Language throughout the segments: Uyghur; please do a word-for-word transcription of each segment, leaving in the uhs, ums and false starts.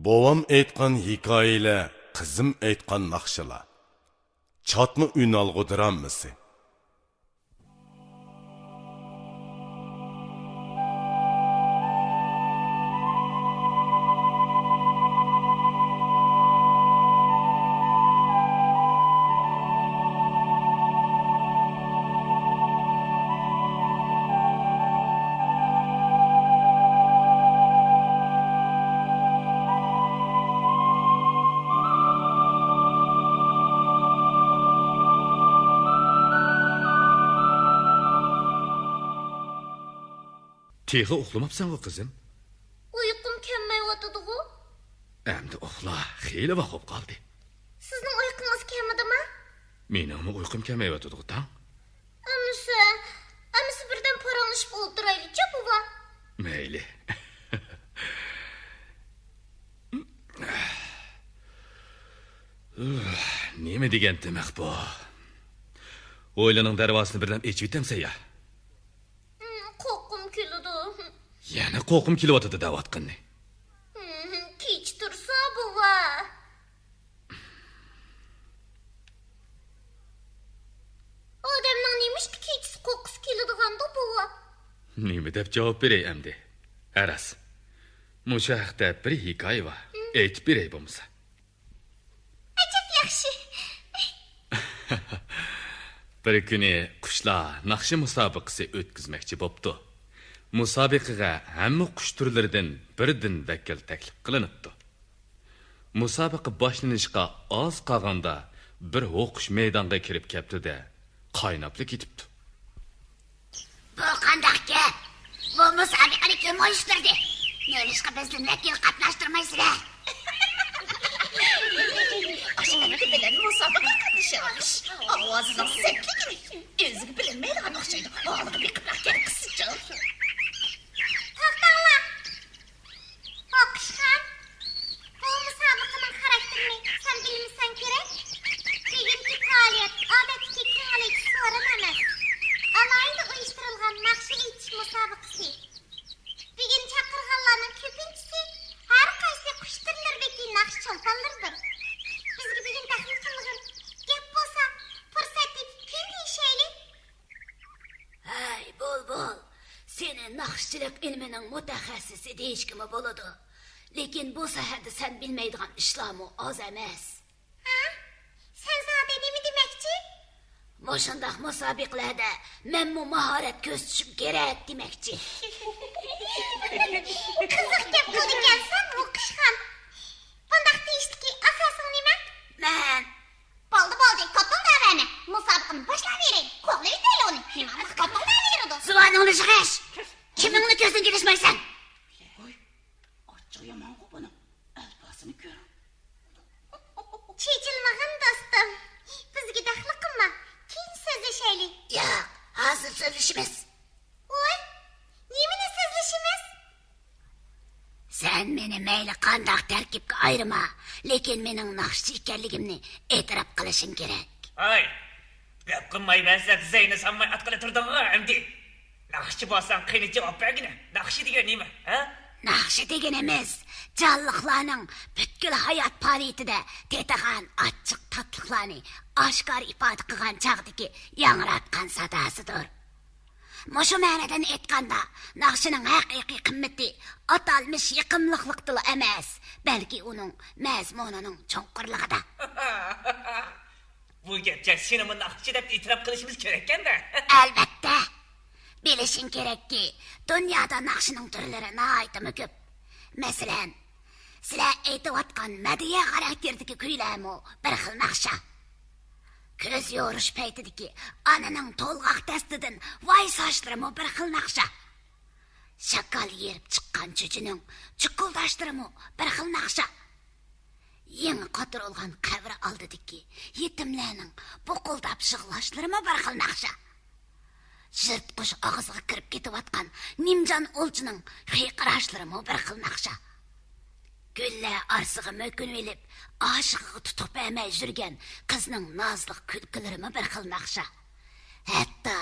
بوۋام ئېيتقان ھېكايىلەر، قىزىم ئېيتقان ناخشىلار. چاتما ئۈنئالغۇ درامىسى. تېخى ئۇخلىماپسەنغۇ، قىزىم؟ ئۇيقۇم كەلمەيۋاتىدىغۇ. ئەمدى ئۇخلا، خېلى ۋاق بولۇپ قالدى. سىزنىڭ ئۇيقۇڭىز كەلمىدىما؟ مېنىڭمۇ ئۇيقۇم كەلمەيۋاتىدىغۇ، تاڭ. ئەمىسە، ئەمىسە بىردەم پاراڭلىشىپ ئولتۇرايلىچۇ، بوۋا. مەيلى. نېمە دېگەن تىمىق بۇ؟ ھويلىنىڭ دەرۋازىسىنى بىردەم ئېچىۋېتەمسەن يا؟ ھىم، قورققۇم كېلىدۇ. يەنە قورققۇم كېلىۋاتىدۇ دەۋاتقىنى. ھىم، كېچە تۇرسا، بوۋا. ئادەمنىڭ نېمىشقا كېچىسى قورققۇسى كېلىدىغاندۇ، بوۋا؟ نېمە دەپ جاۋاب بېرەي ئەمدى؟ ھە راست، مۇشۇ ھەقتە بىر ھېكايە بار. ھىم. ئېيتىپ بېرەي بولمىسا. ئەجەب ياخشى. بىر كۈنى قۇشلار ناخشا مۇسابىقىسى ئۆتكۈزمەكچى بوپتۇ. مۇسابىقىگە ھەممە قۇش تۈرلىرىدىن بىردىن ۋەكىل تەكلىپ قىلىنىپتۇ. مۇسابىقە باشلىنىشقا ئاز قالغاندا، بىر ھوقۇش مەيدانغا كىرىپ كەپتۇ-دە، قايناپلا كېتىپتۇ. بۇ قانداق گەپ؟ بۇ مۇسابىقىنى كىم ئۇيۇشتۇردى؟ نېمىشقا بىزدىن ۋەكىل قاتناشتۇرمايسىلەر؟ ئاشۇنىڭكى بىلەن مۇسابىقىگە قاتنىشالمىش. ئاۋازىنىڭ سەتلىكىنى ئۆزىگە بىلىنمەيدىغان ئوخشايدۇ. ھالىغا بېقىپراق گەپ قىلسىچۇ. توختاڭلار! ئوقۇشخان، بۇ مۇسابىقىنىڭ خاراكتېرىنى سەن بىلمىسەڭ كېرەك. بۈگۈنكى پائالىيەت ئادەتتىكى كۆڭۈل ئېچىش سورۇن ئەمەس. ئالاھىدە ئۇيۇشتۇرۇلغان ناخشا ئېيتىش مۇسابىقىسى. بۈگۈن چاقىرغانلارنىڭ كۆپىنچىسى ھەر قايسى قۇش تۈرلىرىدىكى ناخشا چولپانلىرىدۇر. بىزگە بۈگۈن دەخلى قىلمىغىن. گەپ بولسا، پۇرسەت تېپىپ كۈن دېيىشەيلى. ھەي، بۇلبۇل، سېنى ناخشىچىلىق ئىلمىنىڭ مۇتەخەسسىسى دېيىشكىمۇ بولىدۇ. لېكىن بۇ ساھەدە سەن بىلمەيدىغان ئىشلارمۇ ئاز ئەمەس. ھە؟ سەن زادى نېمە دېمەكچى؟ مۇشۇنداق مۇسابىقىلەردە مەنمۇ ماھارەت كۆرسىتىشىم كېرەك دېمەكچى. قىزىق گەپ قىلىدىكەنسەن، ھوقۇشخان. بۇنداق دېيىشتىكى ئاساسىڭ نېمە؟ مەن بولدى، بولدى، توپۇلداۋەرمە. مۇسابىقىنى باشلاۋېرەي. قوغلىۋېتەيلى ئۇنى. نېمانداق توپۇلداۋېرىدۇ؟ زۇۋانىڭنى يىغىش! كىمىڭنى كۆزدىن كېلىشمەيسەن؟ ۋوي، ئاچچىقى يامانغۇ بۇنىڭ. ئەلپازىنى كۆر. چېچىلمىغىن، دوستۇم. بىزگە دەخلى قىلما. كېيىن سۆزلىشەيلى. ياق، ھازىر سۆزلىشىمىز. ۋوي، نېمىنى سۆزلىشىمىز؟ سەن مېنى مەيلى قانداق تەركىبكە ئايرىما، لېكىن مېنىڭ ناخشىچى ئىكەنلىكىمنى ئېتىراپ قىلىشىڭ كېرەك. ھاي، گەپ قىلمايمەن دەپ زەينى سالماي ئاتقىلى تۇردۇڭغۇ ئەمدى. ناخشىچى بولساڭ قېنى جاۋاب بەرگىنە. ناخشا دېگەن نېمە، ھە؟ ناخشا دېگىنىمىز جانلىقلارنىڭ پۈتكۈل ھايات پائالىيىتىدە تېتىغان ئاچچىق تاتلىقلارنى ئاشكارا ئىپادە قىلغان چاغدىكى ياڭراتقان ساداسىدۇر. مۇشۇ مەنىدىن ئېيتقاندا، ناخشىنىڭ ھەقىقىي قىممىتى ئاتالمىش يېقىملىقلىقتىلا ئەمەس، بەلكى ئۇنىڭ مەزمۇنىنىڭ چوڭقۇرلۇقىدا. بۇ گەپچە سېنىمۇ ناخشىچى دەپ ئېتىراپ قىلىشىمىز كېرەككەن-دە. ئەلۋەتتە. بىلىشىڭ كېرەككى، دۇنيادا ناخشىنىڭ تۈرلىرى ناھايىتىمۇ كۆپ. مەسىلەن، سىلەر ئېيتىۋاتقان مەدھىيە خاراكتېرىدىكى كۈيلەرمۇ بىر خىل ناخشا. كۆز يورۇش پەيتىدىكى ئانىنىڭ تولغاق دەستىدىن ۋاي ساچلىرىمۇ بىر خىل ناخشا. شاكال يېرىپ چىققان چۈجىنىڭ چۇكۇلداشلىرىمۇ بىر خىل ناخشا. يېڭى قاتۇرۇلغان قەبرە ئالدىدىكى يېتىملەرنىڭ بۇقۇلداپ يىغلاشلىرىمۇ بىر خىل ناخشا. يىرتقۇچ ئاغزىغا كىرىپ كېتىۋاتقان نىمجان ئۇلچىنىڭ خىيقىراشلىرىمۇ بىر خىل ناخشا. گۈللەر ئارىسىغا مۆكۈنۈۋېلىپ، ئاشىقىغا تۇتۇق بەرمەي يۈرگەن قىزنىڭ نازلىق كۈلكىلىرىمۇ بىر خىل ناخشا. ھەتتا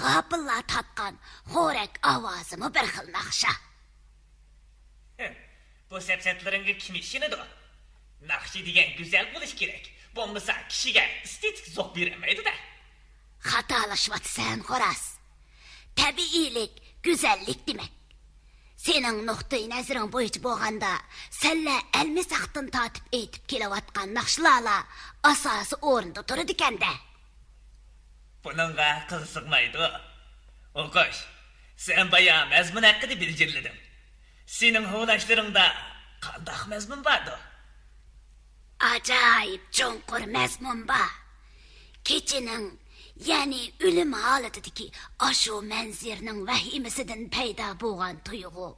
غاپىللار تارتقان خورەك ئاۋازىمۇ بىر خىل ناخشا. ھە، بۇ سەپسەتىلىرىڭگە كىم ئىشىنىدۇ؟ ناخشا دېگەن گۈزەل بولۇش كېرەك. بولمىسا كىشىگە ئېستېتىك زوق بېرەلمەيدۇ-دە. خاتالىشىۋاتىسەن، خوراز. تەبىئىيلىك، گۈزەللىك دېمەك. سېنىڭ نۇقتىئى نەزىرىڭ بويىچە بولغاندا، سەنلەر ئەلمىساقتىن تارتىپ ئېيتىپ كېلىۋاتقان ناخشىلارلا ئاساسىي ئورۇندا تۇرىدىكەن-دە. بۇنىڭغا قىزىقمايدۇ. ئوقۇش، سەن بايا مەزمۇن ھەققىدە بىلجىرلىدىڭ. سېنىڭ ھۇۋلاشلىرىڭدا قانداق مەزمۇن باردۇ؟ ئاجايىپ چوڭقۇر مەزمۇن بار. كېچىنىڭ، يەنى ئۆلۈم ھالىتىدىكى ئاشۇ مەنزىرىنىڭ ۋەھىمىسىدىن پەيدا بولغان تۇيغۇ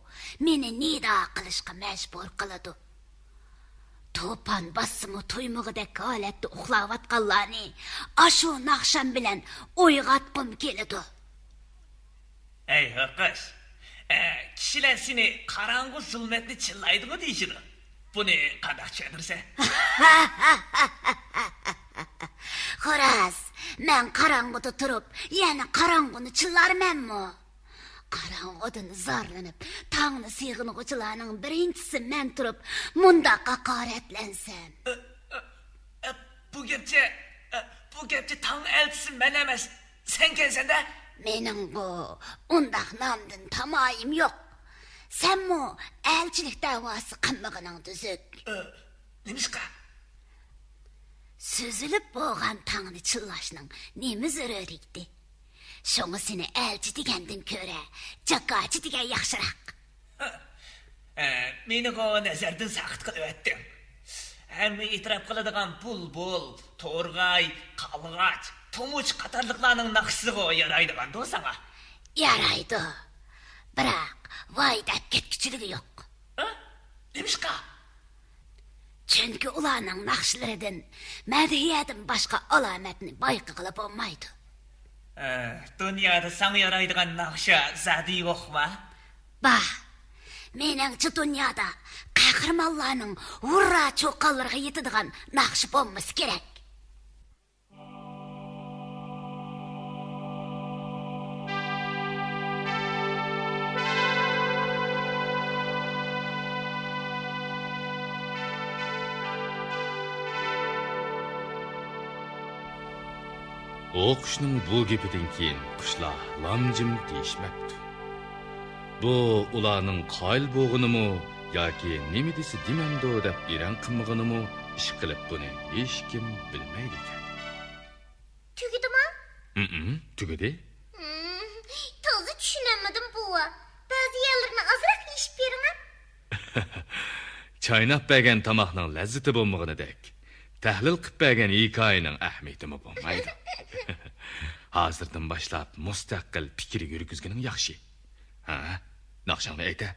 مېنى نىدا قىلىشقا مەجبۇر قىلىدۇ. توپان باسسىمۇ تويمىغۇدەك ھالەتتە ئۇخلاۋاتقانلارنى ئاشۇ ناخشام بىلەن ئويغاتقۇم كېلىدۇ. ئەي ھوقۇش، ئە، كىشىلەر سېنى قاراڭغۇ زۇلمەتنى چىللايدىغۇ دېيىشىدۇ. بۇنى قانداق چۈشەندۈرىسەن؟ خوراز، مەن قاراڭغۇدا تۇرۇپ يەنە قاراڭغۇنى چىللارمەنمۇ؟ قاراڭغۇدىن زارلىنىپ تاڭنى سېغىنغۇچىلارنىڭ بىرىنچىسى مەن تۇرۇپ مۇنداق ھاقارەتلەنسەم. ئە، ئە، ئە، بۇ گەپچە، ئە، بۇ گەپچە تاڭ ئەلچىسى مەن ئەمەس، سەنكەنسەن-دە. مېنىڭغۇ ئۇنداق نامدىن تامايىم يوق. سەنمۇ ئەلچىلىك دەۋاسى قىلمىغىنىڭ تۈزۈك. ئە، نېمىشقا؟ سۈزۈلۈپ بولغان تاڭنى چىللاشنىڭ نېمە زۆرۈرىيىتى؟ شۇڭا سېنى ئەلچى دېگەندىن كۆرە جاكارچى دېگەن ياخشىراق. ھە، ھە، مېنىغۇ نەزەردىن ساقىت قىلىۋەتتىڭ. ھەممە ئېتىراپ قىلىدىغان بۇلبۇل، تورغاي، قالغاچ، تۇمۇچ قاتارلىقلارنىڭ ناخشىسىغۇ يارايدىغاندۇ ساڭا؟ يارايدۇ. بىراق، ۋاي دەپ كەتكۈچىلىكى يوق. ھە؟ نېمىشقا؟ چۈنكى ئۇلارنىڭ ناخشىلىرىدىن مەدھىيەدىن باشقا ئالامەتنى بايقىغىلى بولمايدۇ. ئە، دۇنيادا ساڭا يارايدىغان ناخشا زادى يوقما؟ بار. مېنىڭچە دۇنيادا قەھرىمانلارنىڭ ھۇررا چۇقانلىرىغا يېتىدىغان ناخشا بولمىسا كېرەك. ئۇ قۇشنىڭ بۇ گېپىدىن كېيىن قۇشلار لام-جىم دېيىشمەپتۇ. بۇ ئۇلارنىڭ قايىل بولغىنىمۇ ياكى نېمە دېسە دېمەمدۇ دەپ ئېرەن قىلمىغىنىمۇ، ئىشقىلىپ بۇنى ھېچكىم بىلمەيدىكەن. تۈگىدىما؟ ھىم، تۈگىدى. ھىم، تازا چۈشىنەلمىدىم، بوۋا. بەزى يەرلىرىنى ئازراق يېشىپ بېرىڭە. چايناپ بەرگەن تاماقنىڭ لەززىتى بولمىغىنىدەك، تەھلىل قىپ بەرگەن ھېكايىنىڭ ئەھمىيىتىمۇ بولمايدۇ. ھازىردىن باشلاپ مۇستەقىل پىكىر يۈرگۈزگىنىڭ ياخشى. ھە؟ ناخشاڭنى ئېيتە.